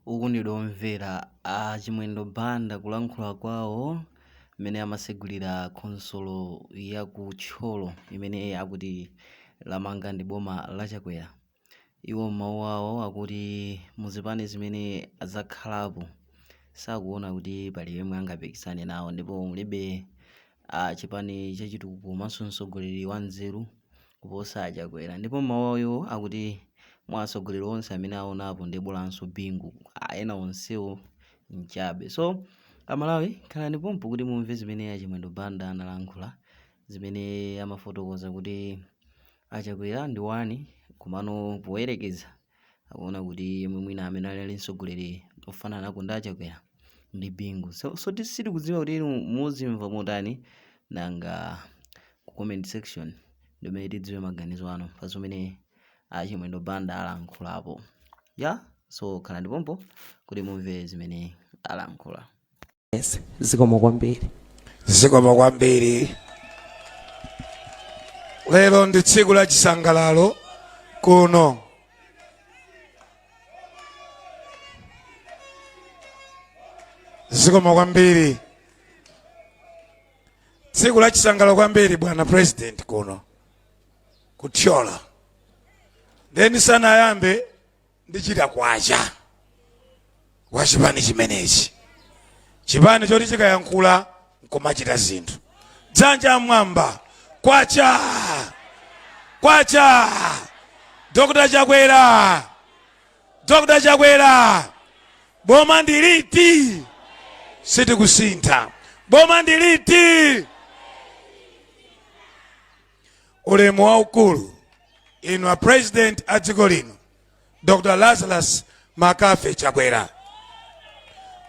Okondedwa omvera, a Chimwendo Banda kulankhula kwawo mmene amasegulira khonsolo ya ku Thyolo imene akuti lamanga ndi boma la Chakwera. Iwo m'mawu awo akuti muzipani zimene zakhalapo sakuona kuti pali yemwe angapikisane nawo ndipo mulibe chipani chachitukuko komanso mtsogoleri wa nzeru kuposa a Chakwera. Ndipo m'mawu awo iwo akuti mwa atsogoleri onse amene aonapo ndi bolanso Bingu, ena onsewo nchabe. So Amalawi, khalani pompo kuti mumve zimene a Chimwendo Banda analankhula, zimene amafotokoza kuti a Chakwera ndi one, komano poyerekeza akuona kuti yemwe mwina amene ali mtsogoleri ofananako ndi a Chakwera ndi Bingu. So sitikudziwa kuti inu muzimva motani. Nanga ku comment section ndimene tidziwe maganizo anu pa zimene a Chimwendo Banda alankhulapo ya. So khalani pompo kuti mumve zimene alankhula. Yes, zikomo kwambiri. Zikomo kwambiri. Lero ndi tsiku la chisangalalo kuno. Zikomo kwambiri. Tsiku la chisangalalo kwambiri, bwana President, kuno ku Thyolo. Then sanayambe ndichita kwacha wa chipani chimenechi, chipani choti chikayankhula nkumachita zinthu. Dzanja mwamba, kwacha kwacha! Dr Chakwera, Dr Chakwera, boma ndiliti? Sitikusintha. Boma ndiliti? Ulemu waukulu inu a President a dziko lino, Dr Lazarus Makafe Chakwera.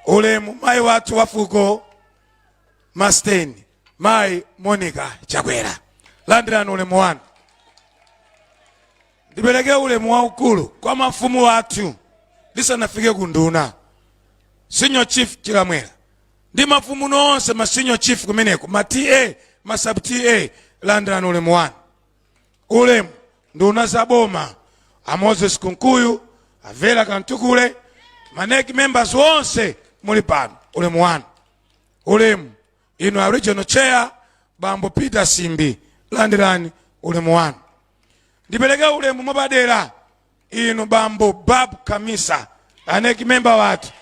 Ulemu mayi wathu wa fuko Masteni, Mayi Monica Chakwera, landirani ulemu wanu. Ndipereke ulemu waukulu kwa mafumu athu ndisanafike ku nduna, Senior Chief Chilamwera ndi mafumu nonse, ma senior chief kumeneko, ma TA, ma sub TA, landirani ulemu wanu. Ulemu nduna za boma, a Moses Kunkuyu, a Vera Kamtukule, ma NEC members onse muli pano, ulemu wanu. Ulemu inu a regional chair, Bambo Peter Simbi, landirani ulemu wanu. Ndipereke ulemu mwapadera inu Bambo Bab Kamisa, a NEC member wathu,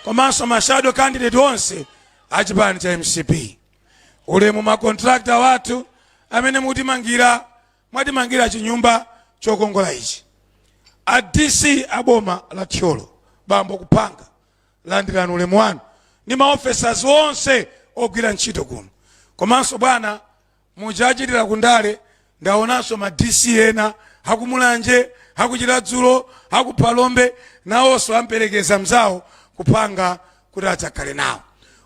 komanso ma shadow candidate onse a chipani cha MCP. Ulemu ma contractor wathu amene mutimangira, mwatimangira chinyumba chokongola ichi. A DC aboma la Thyolo, Bambo Kuphanga, landirani ulemu wanu ndi ma officers onse ogwira ntchito kuno. Komanso bwana, muchachitira kundale, ndaonanso ma DC ena akumulanje, akuchiradzulo, akuphalombe, nawonso amperekeza mzawo Kuphanga kuti adzakhale nawo.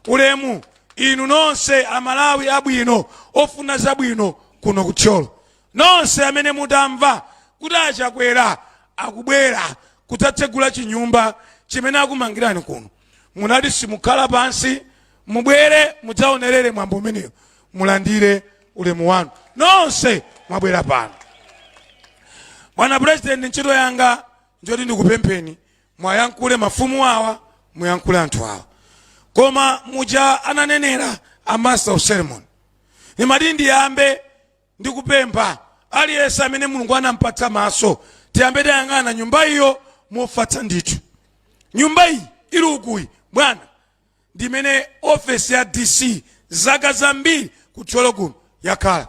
Ulemu inu nonse Amalawi abwino ofuna zabwino kuno kuThyolo, nonse amene mutamva kuti aChakwera akubwera kudzatsegula chinyumba chimene akumangirani kuno, munati simukhala pansi, mubwere mudzaonerere mwambo umeneyo, mulandire ulemu wanu nonse mwabwera pano. Bwana President, ntchito yanga njoti ndikupempheni mwayankhule mafumu awa, muyankhule anthu awa, koma muja ananenera a master of ceremony, nimati ndiyambe ndikupempha aliyense amene Mulungu anampatsa maso, tiyambe tayang'ana nyumba iyo mofatsa ndithu. Nyumba iyi ili ukuyi, bwana, ndimene ofesi ya DC zaka zambiri kuThyolo kuno yakhala.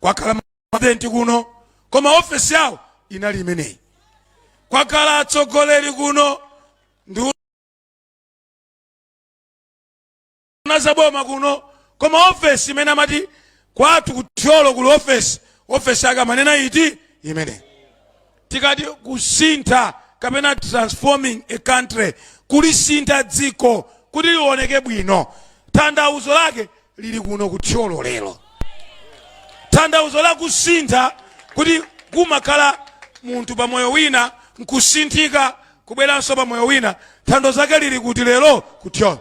Kwakhala president kuno, koma ofesi yawo inali imeneyi. Kwakhala atsogoleri kuno, nduna zaboma kuno, koma ofesi imene amati kwathu kuThyolo kuli ofesi, ofesi yake amanena iti? Imeneyi. Tikati kusintha kapena transforming a country, kulisintha dziko kuti lioneke bwino, tanthauzo lake lili kuno kuThyolo lero. Tanthauzo la kusintha kuti kumakhala munthu pamoyo wina nkusinthika kubweranso pamoyo wina, tanthauzo lake lili kuti lero? KuThyolo.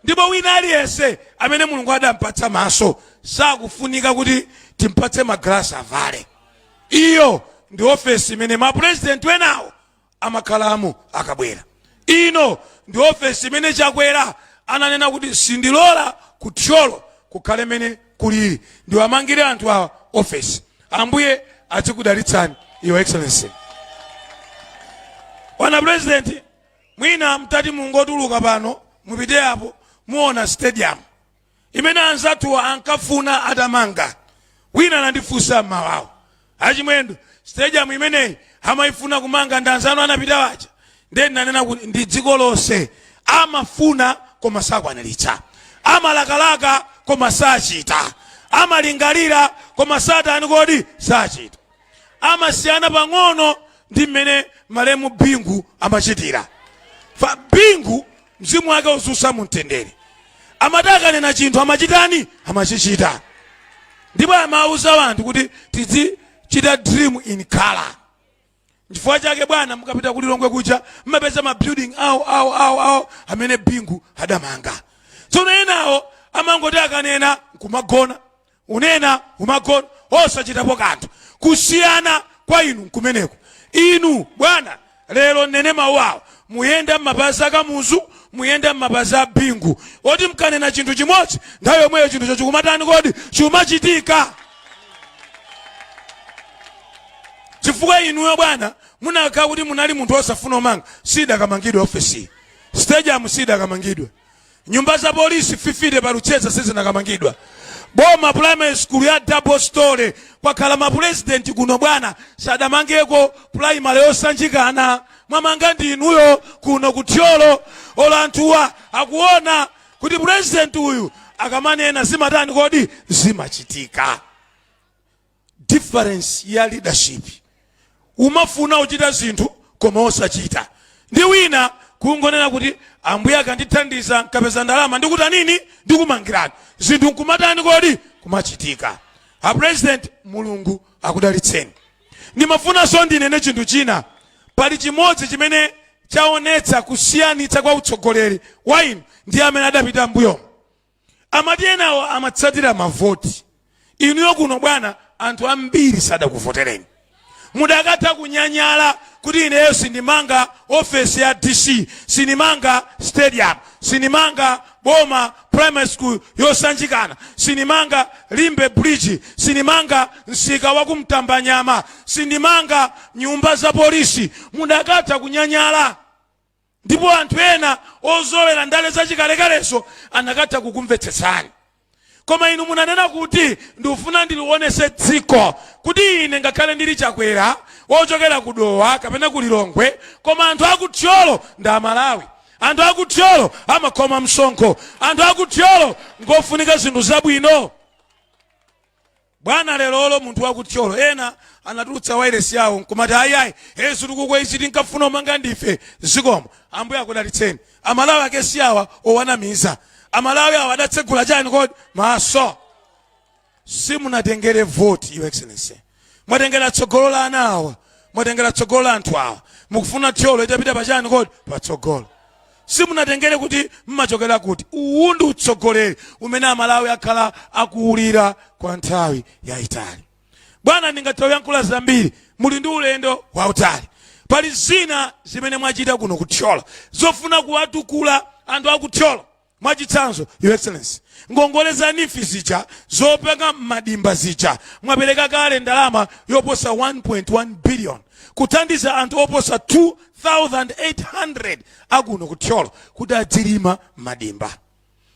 Ndipo wina aliyense amene Mulungu adampatsa maso sakufunika kuti timpatse magalasi avale. Iyo ndi ofesi imene mapurezidenti enawo amakhalamo akabwera. Ino ndi ofesi imene Chakwera ananena kuti sindilola ku Thyolo kukhale mene kulili, ndiwamangire anthu awa ofesi. Ambuye azikudalitsani, Your Excellency. Bwana President, mwina mtati mungotuluka pano mupite apo, muona stadium imene anzathuwa ankafuna atamanga. Wina anandifunsa mmawawo, "Achimwendo, stadium imeneyi amayifuna kumanga ndi anzanu anapita waja?" Ndiye ndinanena kuti ndi dziko lonse, amafuna koma sakwaniritsa, amalakalaka koma sachita, amalingalira koma satani kodi sachita. Amasiyana pang'ono ndi mmene malemu Bingu amachitira. Fa Bingu, mzimu wake uziusa mumtendere, amati akanena chinthu amachitani? Amachichita. Ndipo amauza anthu kuti tizichita dream in color. Chifukwa chake bwana, mukapita kulilongwe kuja mmapeza ma building awo awo awo awo amene Bingu adamanga. Tsono enawo amangoti akanena nkumagona, unena umagona osachitapo kanthu. Kusiyana kwa inu nkumeneko. Inu bwana, lero nene mawu awo, muyenda m'mapazi akamuzu, muyenda m'mapazi a Bingu, oti mkanena chinthu chimodzi, nthawi yomweyo chinthucho chikumatani kodi? Chimachitika. Chifukwa inuyo bwana, munakhala kuti munali munthu osafuna omanga, sidakamangidwe ofesi, stadium sidakamangidwe, nyumba za polisi 50 pa Luchenza sizinakamangidwa, boma primary school ya double story, kwakhala mapurezidenti kuno bwana sadamangeko primary yosanjikana, mwamanga ndi inuyo kuno kuthyolo. Olo anthuwa akuona kuti purezidenti uyu akamanena zimatani kodi? Zimachitika. Difference ya leadership, umafuna uchita zinthu koma osachita, ndi wina kungonena kuti Ambuye akandithandiza nkapeza ndalama ndikuta nini, ndikumangirani zinthu, nkumatani kodi? Kumachitika. A President, Mulungu akudalitseni. Ndimafunanso ndinene chinthu china. Pali chimodzi chimene chaonetsa kusiyanitsa kwa utsogoleri wa inu ndi amene adapita mbuyomo. Amati enawo amatsatira mavoti. Inuyo kuno bwana, anthu ambiri sadakuvotereni. Mudakatha kunyanyala kuti ineyo sindimanga ofesi ya DC, sindimanga stadium, sindimanga boma primary school yosanjikana, sindimanga Limbe Bridge, sindimanga msika wa kumtambanyama, sindimanga nyumba za polisi. Mudakatha kunyanyala, ndipo anthu ena ozolera ndale zachikalekaleso anakatha kukumvetsetsani. Koma inu munanena kuti ndikufuna ndilionese dziko kuti ine ngakhale ndili Chakwera wochokera ku Dowa kapena ku Lilongwe, koma anthu akuthyolo ndi Amalawi, anthu akuthyolo amakhoma msonkho, anthu akuthyolo ngofunika zinthu zabwino. Bwana, lerolo munthu wakuthyolo, ena anatulutsa wairesi yawo nkumati ayiayi, zitukuko izi tinkafuna umanga ndife. Zikomo, Ambuye akudalitseni. Amalawi ake si awa owanamiza. Amalawi awa adatsegula chani kodi? Maso. Simunatengere vote, Your Excellency, mwatengera tsogolo la ana awa, mwatengera tsogolo la anthu awa. Mukufuna Thyolo itapita pachani kodi? Patsogolo. Simunatengere kuti mmachokera kuti. Uwu ndi utsogoleri umene Amalawi akhala akuwulira kwa nthawi yayitali. Bwana, ndingathe kuyankhula zambiri, muli ndi ulendo wautali. Pali zina zimene mwachita kuno kuthyolo zofuna kuwatukula anthu akuthyolo. Mwachitsanzo, Your Excellency, ngongole za NEEF zija zopanga madimba zija, mwapereka kale ndalama yoposa 1.1 billion kuthandiza anthu oposa 2800 akuno kuthyolo kuti adzilima madimba.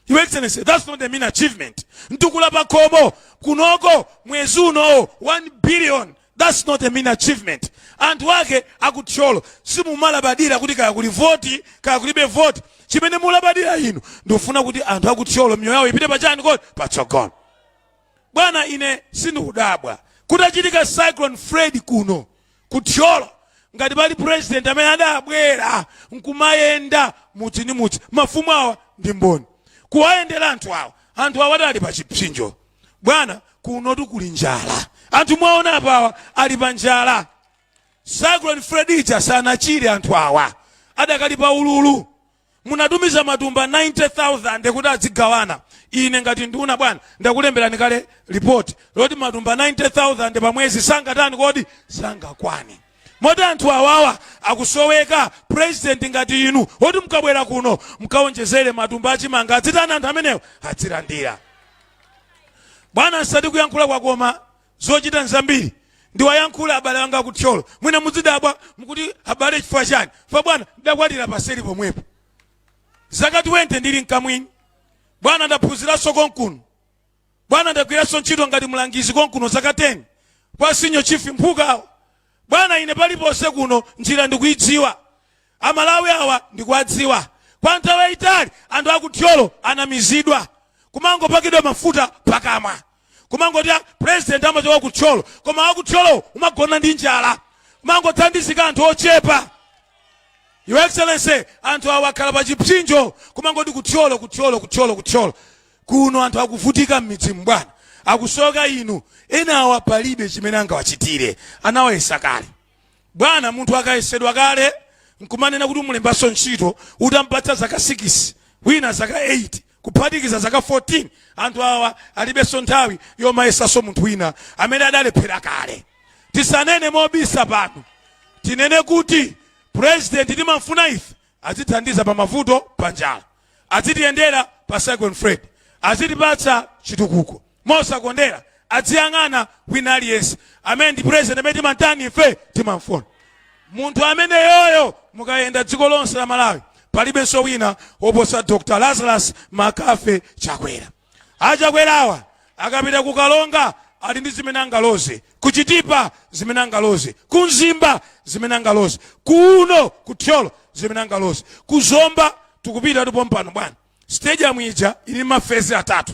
Your Excellency, that's not a mean achievement. Mtukula pakhomo kunoko mwezi unowo 1 billion, that's not a mean achievement. Anthu ake akuthyolo simumalabadira kuti kaya kuli voti kaya kulibe voti. Chimene mulabadira inu ndikufuna kuti anthu akuthyolo miyoyo yawo ipite pachani kodi? Patsogolo. Bwana, ine sindikudabwa kutachitika Cyclone Freddy kuno kuthyolo, ngati pali president amene adabwera nkumayenda mudzi ndi mudzi, mafumu awa ndi mboni, kuwayendera anthu awa. Anthu awa adali pa chipsinjo. Bwana, kunotu kuli njala. Anthu mwaona apawa ali pa njala. Cyclone Freddy ija sanachire, anthu awa adakali pa ululu. Munatumiza matumba 90,000 kuti azigawana. Ine ngati nduna bwana, ndakulemberani kale ripoti loti matumba 90,000 pa mwezi sangatani kodi? Sangakwane. Moti anthu awawa Akusoweka president ngati inu, oti mukabwera kuno mukawonjezere matumba achimanga, adzitani anthu amenewo? Adzilandira. Bwana, nsati kuyankhula kwakoma, zochita nzambiri. Ndiwayankhula abale anga akuthyolo, mwina muzidabwa mukuti abale chifukwa chani? Fa bwana, ndakwatira paseri pomwepo, zaka 20 ndili mkamwini. Bwana, ndaphunziranso konkuno. Bwana, ndagwiranso ntchito ngati mlangizi konkuno zaka 10 kwa senior chief Mphukawo. Bwana, ine paliponse kuno njira ndikuidziwa. Amalawi awa ndikuwadziwa. Kwa nthawi yayitali anthu akuthyolo anamizidwa, kumangopakidwa mafuta pakamwa, kumangoti, "Ah, president amachoka kuthyolo," koma akuthyolo umagona ndi njala, kumangothandizika anthu ochepa. Your Excellency, anthu awa akhala pa chipsinjo, kumangoti kuthyolo, kuthyolo, kuthyolo, kuthyolo. Kuno anthu akuvutika m'midzi. Bwana, akusoka inu. Ena awa palibe chimene angawachitire, anawayesa kale. Bwana, munthu akayesedwa kale nkumanena kuti umulembanso ntchito utampatsa zaka 6, wina zaka 8, kuphatikiza zaka 14, anthu awa alibenso nthawi yomayesanso munthu wina amene adalephera kale. Tisanene mobisa pano, tinene kuti president timamfuna ife azithandiza pa mavuto, pa njala, azitiyendera pa Cyclone Freddy, azitipatsa chitukuko mosakondera, adziyang'ana wina aliyense. Amene ndi president amene timantani ife? Timamfuna. Munthu amene yoyo, mukayenda dziko lonse la Malawi, palibenso wina woposa Dr Lazarus Makafe Chakwera. Achakwerawa akapita kukalonga ali ndi zimene angaloze, kuchitipa zimene angaloze, kumzimba zimene angaloze, kuno kuthyolo zimene angaloze, kuzomba tikupita tupompano. Bwana, stadium ija ili ma phase atatu: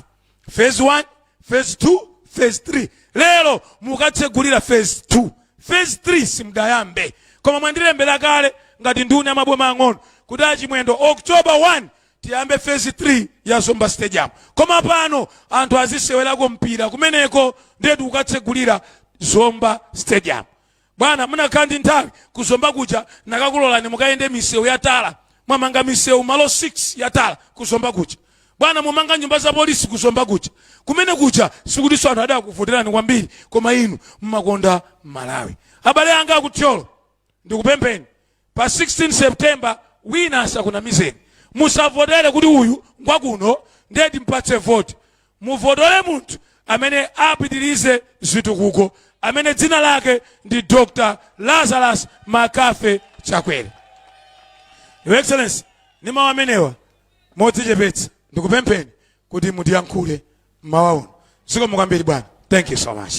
phase 1, phase 2, phase 3. Lero mukatsegulira phase 2, phase 3 simudayambe, koma mwandilembera kale ngati nduna ya maboma ang'ono kuti achimwendo, October 1 tiyambe phase 3 ya Zomba Stadium. Koma pano anthu azisewerako mpira kumeneko, ndiye tikukatsegulira Zomba Stadium. Bwana, munakhala ndi nthawi kuzomba kuja, nakakulolani mukayende misewu ya tala. Mwamanga misewu malo 6 ya tala kuzomba kuja. Bwana, mumanga nyumba za polisi kuzomba kuja. Kumene kuja sikutinso anthu adakuvoterani kwambiri, koma inu mmakonda Malawi. Abale anga akuthyolo, ndikupempheni, pa 16 September wina asakunamizeni. Musavotere kuti uyu ngwakuno ndiye timpatse voti. Muvotole munthu amene apitirize zitukuko, amene dzina lake ndi Dr Lazarus Makafe Chakwera. Your Excellency, ndi mawu amenewa, modzichepetsa ndikupempheni kuti mutiyankhule mmawa uno. Zikomo kwambiri, bwana. Thank you so much.